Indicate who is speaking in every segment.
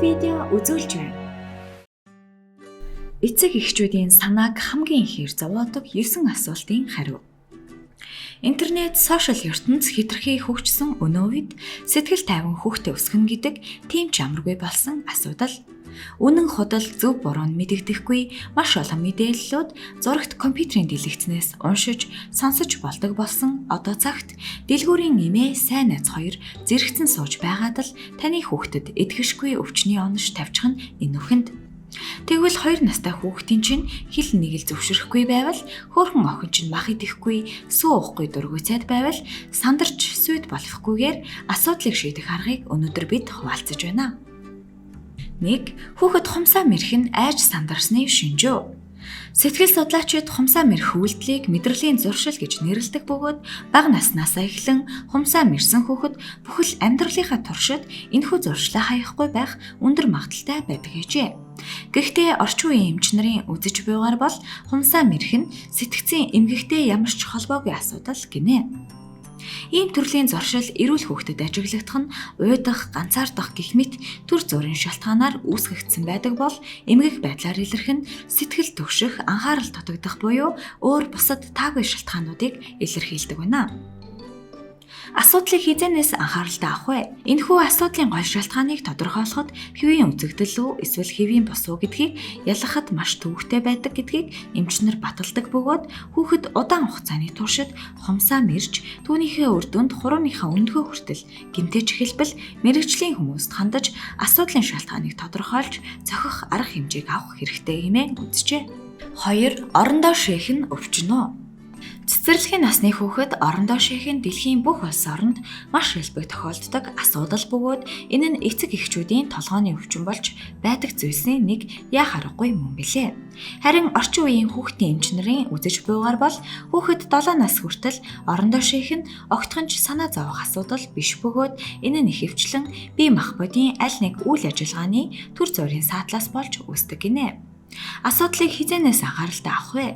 Speaker 1: видео үзүүлж байна. Эцэг эхчүүдийн санааг хамгийн ихээр зовоодог 9 асуултын хариу. Интернет, сошиал ертөнц хэтэрхий хөгжсөн өнөө үед сэтгэл тайван хүүхдээ өсгөнө гэдэг тийм ч амаргүй болсон асуудал. Үнэн худал, зөв буруу нь мэдэгдэхгүй маш олон мэдээллүүд зурагт компьютерийн дэлгэцнээс уншиж, сонсож болдог болсон одоо цагт дэлгүүрийн эмээ сайн найз хоёр зэрэгцэн сууж байгаад л таны хүүхдэд идэвхжгүй өвчний онош тавьчих нь энэ үхэнд. Тэгвэл 2 настай хүүхдийн чинь хэл нэг л зөвшөөрөхгүй байвал, хөөрхөн охин чинь мах идэхгүй, сүү уухгүй дургүйцээд байвал сандарч сүйд болохгүйгээр асуудлыг шийдэх аргыг өнөөдөр бид хуваалцаж байна. 1. Хүүхэд хумсаа мэрэх нь айж сандарсны шинж үү? Сэтгэл судлаачид хумсаа мэрэх үйлдэлийг мэдрэлийн зуршил гэж нэрлэдэг бөгөөд бага наснаасаа эхлэн хумсаа мэрсэн хүүхэд бүхэл амьдралынхаа туршид энэхүү зуршлаа хаяхгүй байх өндөр магадлалтай байдаг гэжээ. Гэхдээ орчин үеийн эмч нарын үзэж буйгаар бол хумсаа мэрэх нь сэтгцийн эмгэгтэй ямар ч холбоогүй асуудал гинэ. Ийм төрлийн зуршил эрүүл хүүхдэд ажиглагдах нь уйдах, ганцаардах гэх мэт төр зүрийн шалтгаанаар үүсгэгдсэн байдаг бол эмгэг байдлаар илэрх нь сэтгэл түгших, анхаарал дутагдах буюу өөр бусад таагүй шалтгаануудыг илэрхийлдэг байна. Асуудлыг хэзээнээс анхааралтай авах вэ? Энэхүү асуудлын гол шалтгааныг тодорхойлоход хэвийн үзэгдэл үү эсвэл хэвийн бус уу гэдгийг ялгахад маш төвөгтэй байдаг гэдгийг эмчнэр баталдаг бөгөөд хүүхэд удаан хугацааны туршид хумсаа мэрж түүнийхээ үр дүнд хурууныхаа өндгөө хүртэл гэмтэж эхэлбэл мэргэжлийн хүмүүст хандаж асуудлын шалтгааныг тодорхойлж зохих арга хэмжээг авах хэрэгтэй хэмээн үзжээ. 2. Орондоо шээх нь өвчин үү? Цэцэрлэгийн насны хүүхэд орондоо шээх нь дэлхийн бүх улс оронд маш элбэг тохиолддог асуудал бөгөөд энэ нь эцэг эхчүүдийн толгойн өвчин болж байдаг зүйлсийн нэг яах аргагүй мөн билээ. Харин орчин үеийн хүүхдийн эмч нарын үзэж буйгаар бол хүүхэд 7 нас хүртэл орондоо шээх нь огтхон ч санаа зовох асуудал биш бөгөөд энэ нь ихэвчлэн бие махбодын аль нэг үйл ажиллагааны төр зүрийн саатлаас болж үүсдэг гинэ. Асуудлыг хэзээнээс анхааралтай авах вэ?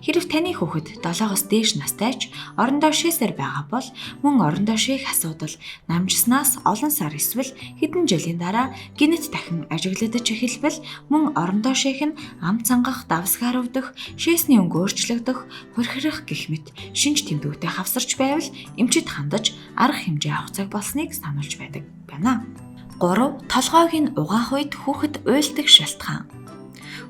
Speaker 1: Хэрв таны хүүхэд 7-оос дээш настай ч орондоо шээсээр байгаа бол мөн орондоо шээх асуудал намжснаас олон сар эсвэл хэдэн жилийн дараа гэнэт дахин ажиглагдаж эхэлбэл мөн орондоо шээх нь ам цангах, давсгаар өвдөх, шээсний өнгө өөрчлөгдөх, хурхирах гэх мэт шинж тэмдгүүтэй хавсарч байвал эмчит хандаж арга хэмжээ авах цаг болсныг сануулж байдаг байна. 3. Толгойг нь угаах үед хүүхэд уйлдаг шалтгаан.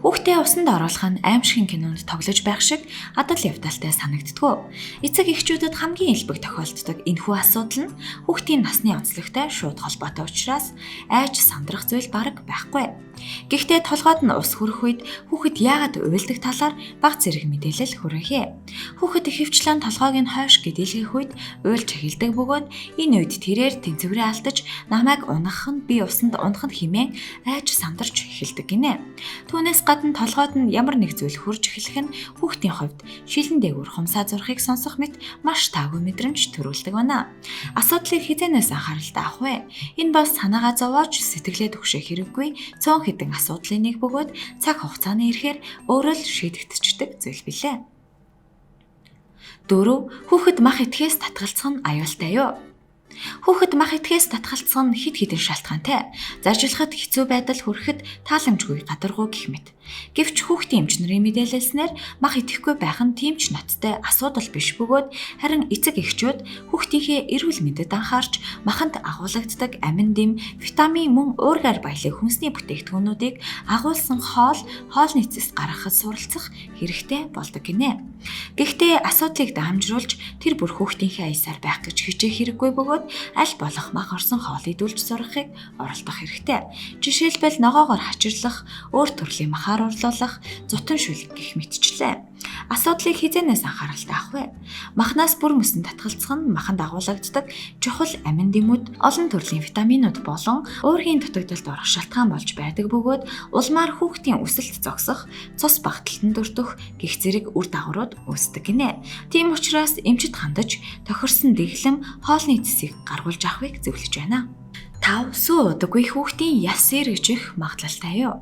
Speaker 1: Хүүхдээ усанд оруулах нь аймшигын кинонд тоглож байх шиг адал явдалтай санагддаггүй. Эцэг эхчүүдэд хамгийн элбэг тохиолддог энэхүү асуудал нь хүүхдийн насны онцлогтой шууд холбоотой учраас айж сандрах зүйл бараг байхгүй. Гэхдээ толгойд нь ус хүрэх үед хүүхэд яагаад уйлдаг талаар бага зэрэг мэдээлэл хүргэе. Хүүхэд ихэвчлэн толгойг нь хойш гэдэлгэх үед уйлж эхэлдэг бөгөөд энэ үед тэрээр тэнцвэрээ алдаж намайг унахах нь би усанд унах нь хэмээн айж сандарч эхэлдэг гинэ. Түүнээс гадна толгойд нь ямар нэг зүйл хурж эхлэх нь хүүхдийн хувьд шилэн дээгүүр хумсаа зурхыг сонсох мэт маш таагүй мэдрэмж төрүүлдэг байна. Асуудлыг хэзээнээс анхааралтай авах вэ? Энэ бол санаагаа зовоож сэтгэлээ түгшээх хэрэггүй цөөн хэдэн асуудлын нэг бөгөөд цаг хугацааны ирэхээр өөрөө л шийдэгдчихдэг зүйл билээ. 4. Хүүхэд мах идэхээс татгалзах нь аюултай юу? Хүүхэд мах идэхээс татгалзах нь хэд хэдэн шалтгаантай. Заржиглахад хэцүү байдал хүрэхэд тааламжгүй гадаргуу гэх мэт. Гэвч хүүхдийн эмч нарын мэдээлэлснээр мах идэхгүй байх нь тийм ч ноцтой асуудал биш бөгөөд харин эцэг эхчүүд хүүхдийнхээ эрүүл мэндэд анхаарч маханд агуулагддаг амин дэм, витамин мөн уургаар баялаг хүнсний бүтээгдэхүүнүүдийг агуулсан хоол, хоолны цэс гаргахад суралцах хэрэгтэй болдог гинэ. Гэхдээ асуудлыг даамжруулж тэр бүр хүүхдийнхээ аясаар байх гэж хичээх хэрэггүй бөгөөд аль болох мах орсон хоол идүүлж сургахыг оролдох хэрэгтэй. Жишээлбэл ногоогоор хачирлах, өөр төрлийн махаар урлуулах, зутан шүлэг гэх мэтчлээ. Асуудлыг хэзээнээс анхааралтай авах вэ? Махнаас бүр мөсөн татгалзах нь маханд агуулагддаг чухал амин дэмүүд, олон төрлийн витаминууд болон уургийн дутагдалд орох шалтгаан болж байдаг бөгөөд улмаар хүүхдийн өсөлт зогсох, цус багталтанд өртөх гэх зэрэг үр дагаврууд үүсдэг гинэ. Тийм учраас эмчит хандаж тохирсон дэглэм, хоолны цэсийг гаргуулж авахыг зөвлөж байна. 5. Сүү удаггүй хүүхдийн яс сэргийх магадлалтай юу?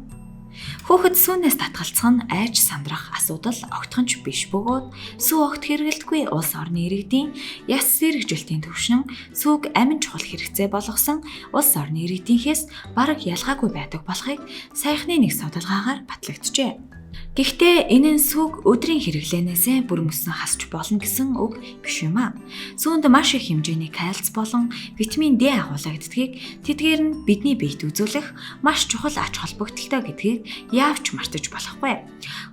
Speaker 1: Хүүхэд сүүнээс татгалцах нь айж сандрах асуудал огтхон ч биш бөгөөд сүү огт хэрэглэдэггүй улс орны иргэдийн яс сэргэжилтийн түвшин сүүг амин чухал хэрэгцээ болгосон улс орны иргэдийнхээс бараг ялгаагүй байдаг болохыг саяхны нэг судалгаагаар батлагджээ. Гэхдээ энэ нь сүүг өдрийн хэрэглээнээсээ бүр мөсөн хасч болно гэсэн үг биш юм а. Сүүнд маш их хэмжээний кальц болон витамин D агуулагддгийг тэдгээр нь бидний биед үзүүлэх маш чухал ач холбогдолтой гэдгийг яавч мартаж болохгүй.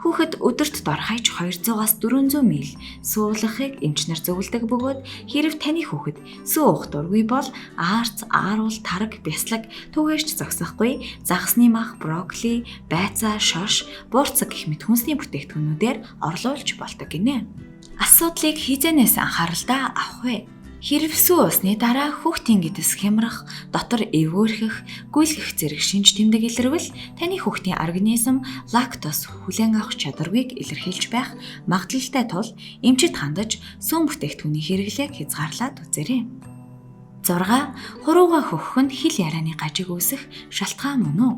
Speaker 1: Хүүхэд өдөрт дор хаяж 200-аас 400 мл сүүлэхийг эмчнэр зөвлөдөг бөгөөд хэрв таны хүүхэд сүү уух дургүй бол аарц, ааруул, тараг, бяслаг түгээрч зогсохгүй загасны мах, брокколи, байцаа, шош, буурцаг гэх мэт хүнсний бүтээгдэхүүнүүдээр орлуулж болдог гинэ. Асуудлыг хизээнээс анхааралдаа авах вэ? Хэрв сүү уусны дараа хүүхдийн гэдэс хямрах, дотор эвгөөрхөх, гүйлгэх зэрэг шинж тэмдэг илэрвэл таны хүүхдийн организм лактоз хүлээн авах чадварыг илэрхийлж байх магадлалтай тул эмчит хандаж сүүн бүтээгдэхүүний хэрэглээг хязгаарлаад үзээрэй. 6. Хурууга хөхөх нь хэл ярианы гажиг үүсэх шалтгаан мөн үү?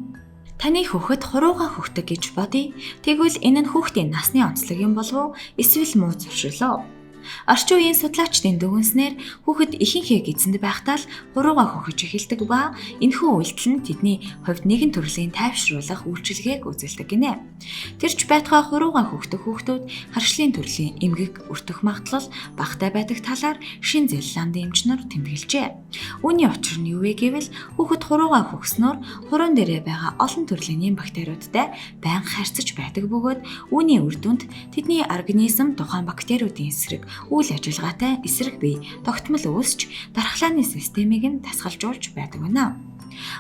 Speaker 1: Таны хүүхэд хурууга хөхдөг гэж бодъё. Тэгвэл энэ нь хүүхдийн насны онцлог юм болов уу? Эсвэл муу зуршил үү? Орчин үеийн судлаачдын дүгнснээр хүүхэд ихэнхээ эзэнд байхдаа л хурууга хөхөж эхэлдэг ба энэхүү үйлдэл нь тэдний хувьд нэгэн төрлийн тайвшруулах үйлчилгээг үзүүлдэг гинэ. Тэр ч байтугай хурууга хөхдөг хүүхдүүд харшлын төрлийн эмгэг өртөх магадлал багатай байдаг талаар Шинэ Зеландын эмч нар тэмдэглэжээ. Үүний учир нь юу вэ гэвэл хүүхэд хурууга хөхснөөр хуруун дээрээ байгаа олон төрлийн нэм бактериудтай байнга харьцаж байдаг бөгөөд үүний үр дүнд тэдний организм тухайн бактериудын эсрэг үйл ажиллагаатай эсрэг бие тогтмол үүсч дархлааны системийг нь дасгалжуулж байдаг байна.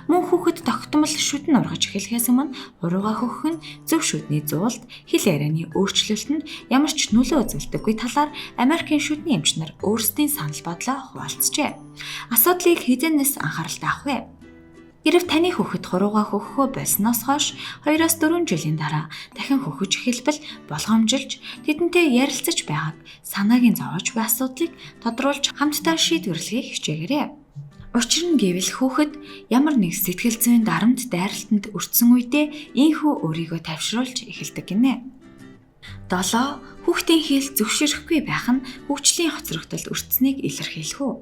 Speaker 1: Мөн хүүхэд тогтмол шүдэн ургаж эхлэхээс өмнө хурууга хөхөх нь зөв шүдний зуулт, хэл ярианы өөрчлөлтөнд ямар ч нөлөө үзүүлдэггүй талаар Америкийн шүдний эмч нар өөрсдийн санал бодлоо хуваалцжээ. Асуудлыг хэзээнээс анхааралтай авах вэ? Хэрв таны хүүхэд хурууга хөхөхөө болсноос хойш 2-4 жилийн дараа дахин хөхөж эхэлбэл болгоомжилж тэдэнтэй ярилцаж байгааг санааг нь зовоож буй асуудлыг тодруулж хамтдаа шийдвэрлэхийг хичээгээрэй. Учир нь гэвэл хүүхэд ямар нэг сэтгэл зүйн дарамт дайралтанд өртсөн үедээ ийнхүү өөрийгөө тайвшруулж эхэлдэг гинэ. 7. Хүүхдийн хэл зөвшөөрөхгүй байх нь хөгжлийн хоцрогдолд өртсөнийг илэрхийлэх үү?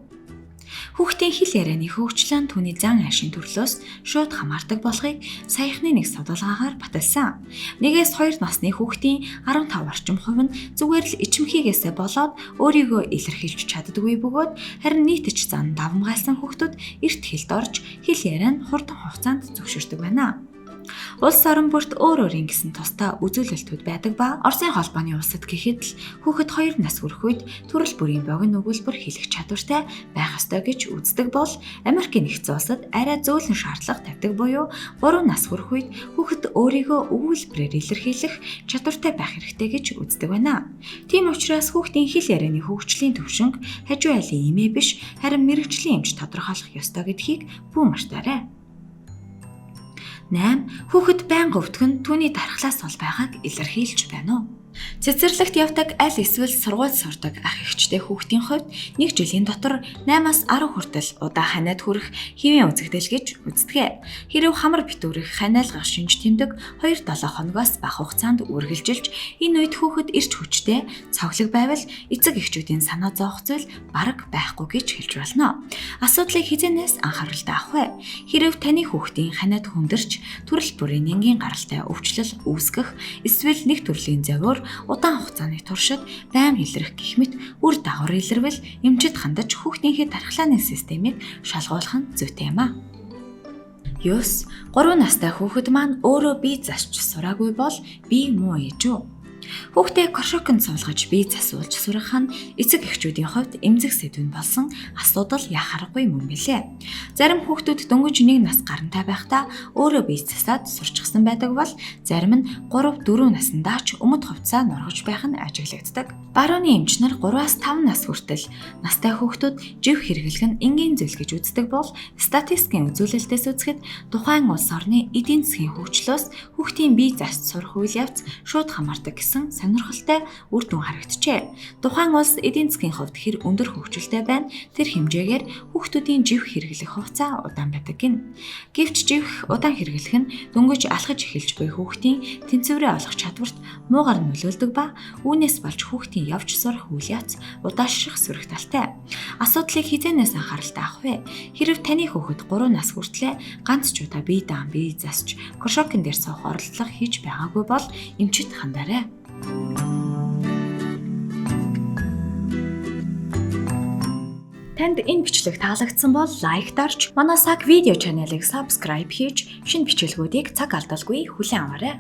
Speaker 1: Хүүхдийн хэл ярианы хөгжил нь түүний зан аашийн төрлөөс шууд хамаардаг болохыг саяхны нэг судалгаагаар баталсан. 1-2 насны хүүхдийн 15 орчим хувь нь зүгээр л ичимхийгээсээ болоод өөрийгөө илэрхийлж чаддаггүй бөгөөд харин нийтж зан давамгайлсан хүүхдүүд эрт хэлд орж хэл яриа нь хурдан хугацаанд зөвшөөрдөг байна. Улс орон бүрт өөр өөрийн гэсэн тусдаа үзүүлэлтүүд байдаг ба Оросын холбооны улсад гэхэд л хүүхэд 2 нас хүрэх үед төрөл бүрийн богино өгүүлбэр хэлэх чадвартай байх ёстой гэж үздэг бол Америкийн нэгдсэн улсад арай зөөлөн шаардлага тавьдаг буюу 3 нас хүрэх үед хүүхэд өөрийгөө өгүүлбэрээр илэрхийлэх чадвартай байх хэрэгтэй гэж үздэг байна. Тийм учраас хүүхдийн хэл ярианы хөгжлийн түвшинг хажуу айлын эмээ биш харин мэргэжлийн эмч тодорхойлох ёстой гэдгийг бүү мартаарай. 8. Хүүхэд байнга өвдөх нь түүний дархлаас ол байгааг илэрхийлж байна уу? Цэцэрлэгт явдаг аль эсвэл сургууль сурдаг ах эгчтэй хүүхдийн хувьд нэг жилийн дотор 8-аас 10 хүртэл удаа ханиад хүрэх хэвийн үзэгдэл гэж үздэг. Хэрв хамар битүүрэх ханиалгах шинж тэмдэг 2-7 хоногоос бага хугацаанд үргэлжилж энэ үед хүүхэд эрч хүчтэй цоглог байвал эцэг эхчүүдийн санаа зовох зүйл бараг байхгүй гэж хэлж болно. Асуудлыг хэзээнээс анхааралтай авах вэ? Хэрв таны хүүхдийн ханиад хүндэрч төрөл бүрийн нянгийн гаралтай өвчлөл үүсгэх эсвэл нэг төрлийн зовиор удаан хугацааны туршид байнга илрэх гэх мэт үр дагавар илэрвэл эмчит хандаж хүүхдийнхээ дархлааны системийг шалгуулах нь зүйтэй юм а. 9. 3 настай хүүхэд маань өөрөө бие засч сураагүй бол би муу ээж үү? Хүүхдээ коршоконд суулгаж бие засуулж сургах нь эцэг эхчүүдийн хувьд эмзэг сэдв нь болсон асуудал яхаарахгүй мөн билээ. Зарим хүүхдүүд дөнгөж 1 нас гарантай байхдаа өөрөө бие засаад сурчсан байдаг бол зарим нь 3-4 наснда ч өмд хувцаа нургаж байх нь ажиглагддаг. Барууны эмч нар 3-5 нас хүртэл настай хүүхдүүд жив хэрэглэх нь энгийн зүйл гэж үздэг бол статистикийн үзүүлэлтээс үзэхэд тухайн улс орны эдийн засгийн хөгжлөөс хүүхдийн бие засч сурах үйл явц шууд хамаардаг гэсэн авчирсан сонирхолтой үр дүн харагджээ. Тухайн улс эдийн засгийн хувьд хэр өндөр хөгжилтэй байна, тэр хэмжээгээр хүүхдүүдийн живх хэрэглэх хугацаа удаан байдаг гэнэ. Гэвч живх удаан хэрэглэх нь дөнгөж алхаж эхэлж буй хүүхдийн тэнцвэрээ олох чадварт муугар нөлөөлдөг ба үүнээс болж хүүхдийн явж сурах үйл явц удаашрах сөрөг талтай. Асуудлыг хэзээнээс анхааралтай авах вэ? Хэрв таны хүүхэд 3 нас хүртлээр ганц ч удаа бие даан бие засч горшокын дээр суух оролдлого хийж байгаагүй бол эмчит хандаарай. Танд энэ бичлэг таалагдсан бол лайк дарж, манай Саг видео чанелыг subscribe хийж шинэ бичлэгүүдийг цаг алдалгүй хүлээн аваарай.